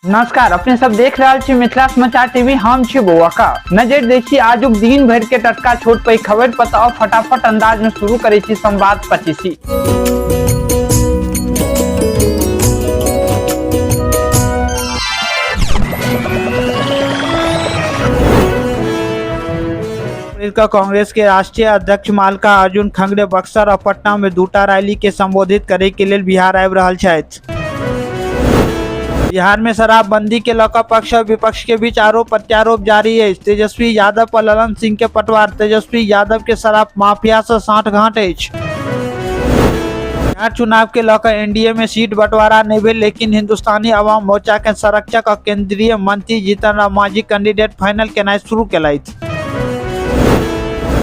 नमस्कार, अपने सब देख रहल छी मिथिला समाचार टीवी। हम छी बौआका। नजर देखी आजुक दिन भर के टटका छोट पैघ खबर पर। तऽ फटाफट अंदाज में शुरू करै छी संवाद पच्चीसी। का कांग्रेस के राष्ट्रीय अध्यक्ष मालका अर्जुन खंगरे बक्सर और पटना में दूटा रैली के संबोधित करे के लेल बिहार आबि रहल छथि। बिहार में शराबबंदी के लऽ कऽ पक्ष और विपक्ष के बीच आरोप प्रत्यारोप जारी अछि। तेजस्वी यादव पर ललन सिंह के पटवार, तेजस्वी यादव के शराब माफिया से साठगांठ अछि। बिहार चुनाव के लऽ कऽ एनडीए में सीट बंटवारा नहि भेल, लेकिन हिंदुस्तानी अवाम मोर्चा के संरक्षक और केंद्रीय मंत्री जीतन राम मांझी कैंडिडेट फाइनल केनाइ शुरू केलथि।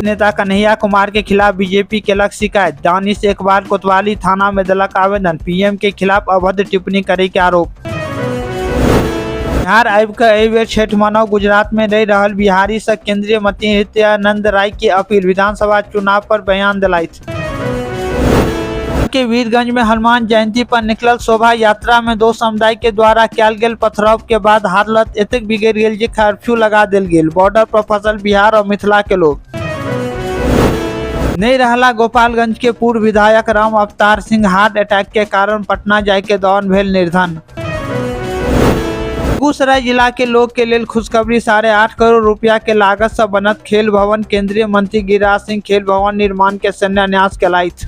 नेता कन्हैया कुमार के खिलाफ बीजेपी केलक शिकायत, दानिश इकबाल कोतवाली थाना में देलक आवेदन, पीएम के खिलाफ अभद्र टिप्पणी करे के आरोप। बिहार आबि कऽ एहि बेर छठि मनाउ, गुजरात में रहि रहल बिहारी से केंद्रीय मंत्री नित्यानंद राय की अपील, विधानसभा चुनाव पर बयान दिलथि। के वीरगंज में हनुमान जयंती पर निकलल शोभा यात्रा में दो समुदाय के द्वारा कयल गेल पथराव के बाद हालत एतेक बिगड़ गेल जे कर्फ्यू लगा देल गेल। बॉर्डर पर फसल बिहार और मिथिला के लोग। नहीं रहला गोपालगंज के पूर्व विधायक राम अवतार सिंह, हार्ट अटैक के कारण पटना जाय के दौरान भेल निर्धन। बेगूसराय जिला के लोग के लेल खुशखबरी, 8.5 करोड़ रुपया के लागत से बनत खेल भवन। केंद्रीय मंत्री गिरिराज सिंह खेल भवन निर्माण के शिलान्यास केलथि।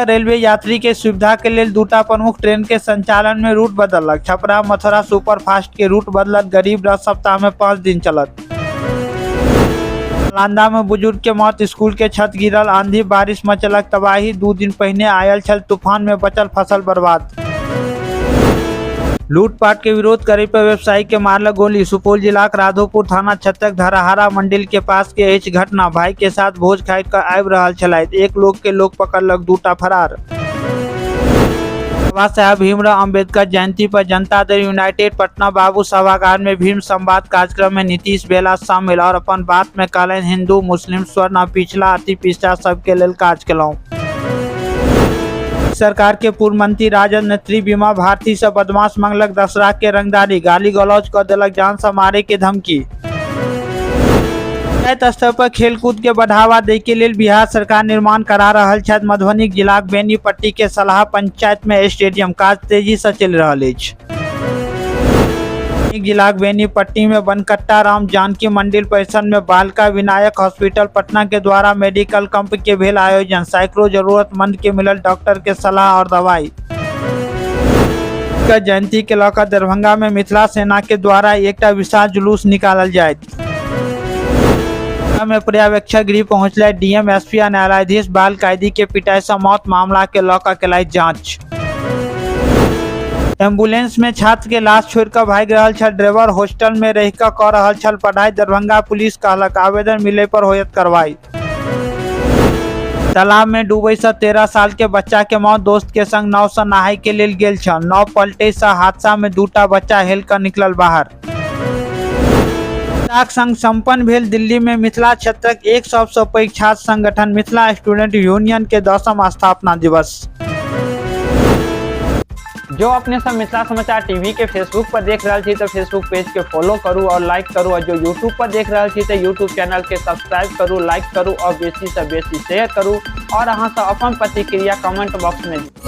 रेलवे यात्री के सुविधा के लेल दूटा प्रमुख ट्रेन के संचालन में रूट बदललक। छपरा मथुरा सुपरफास्ट के रूट बदलत, गरीब रथ सप्ताह में 5 दिन चलत। नालंदा में बुजुर्ग के मौत, स्कूल के छत गिरल, आंधी बारिश मचलक तबाही, 2 दिन पहिने आयल छल तूफान में बचल फसल बर्बाद। लूटपाट के विरोध करे पर व्यवसायी के मारलक गोली। सुपौल जिलाक राधोपुर थाना क्षेत्रक धरहरा मंदिर के पास के अछि घटना। भाई के साथ भोज खाइ कऽ आबि रहल छलथि, एक लोग के लोग पकड़लक, दूटा फरार। बाबा साहेब भीमराव अंबेडकर जयंती पर जनता दल यूनाइटेड पटना बाबू सभागार में भीम संवाद कार्यक्रम में नीतीश भेला शामिल और अपन बात में कहलनि, हिंदू मुस्लिम स्वर्ण आ पिछला अति पिछड़ा सबके लेल काज केलहुं। सरकार के पूर्व मंत्री राजद नेत्री बीमा भारती से बदमाश मंगलक 10 लाख के रंगदारी, गाली गलौज कर देलक जान से मारे के धमकी। पंचायत स्तर पर खेलकूद के बढ़ावा दै के लेल बिहार सरकार निर्माण करा रहल छथि। मधुबनी जिलाक बेनीपट्टी के सलाहा पंचायत में स्टेडियम काज तेजी से चलि रहल अछि। जिलाक बेनीपट्टी में बनकट्टा राम जानकी मंदिर परिसर में बालिका विनायक हॉस्पिटल पटना के द्वारा मेडिकल कैंप के भेल आयोजन, सैकड़ों जरूरतमंद के मिलल डॉक्टर के सलाह और दवाई। जयंती के लऽ कऽ दरभंगा में मिथिला सेना के द्वारा एकटा विशाल जुलूस निकालल जायत। में पर्यवेक्षक गृह पहुंचले डीएम, एसपी आ न्यायाधीश, बाल कैदी के पिटाई से मौत मामला के लऽ कऽ केलथि जांच। एम्बुलेंस में छात्र के लाश छोड़ कऽ भागि रहल छल ड्राइवर, हॉस्टल में रहि कऽ कऽ रहल छल पढ़ाई, दरभंगा पुलिस कहलक आवेदन मिले पर होयत कार्रवाई। तालाब में डूबे से 13 साल के बच्चा के मौत, दोस्त के संग नाव से नहाय के लेल गेल छल, नाव पलटे से हादसा में दूटा बच्चा हेल कऽ निकलल बाहर। संग संपन्न भेल दिल्ली में मिथिला क्षेत्रक एक सबसँ पैघ छात्र संगठन मिथिला स्टूडेंट यूनियन के 10म स्थापना दिवस। जो अपने सब मिथिला समाचार टीवी के फेसबुक पर देख रहल छी तो फेसबुक पेज के फॉलो करू और लाइक करू, और जो यूट्यूब पर देख रहल छी तो यूट्यूब चैनल के सब्सक्राइब करू, लाइक करू और बेसी से बेसी शेयर करू, और अहाँ सब अपन प्रतिक्रिया कमेंट बॉक्स में दी।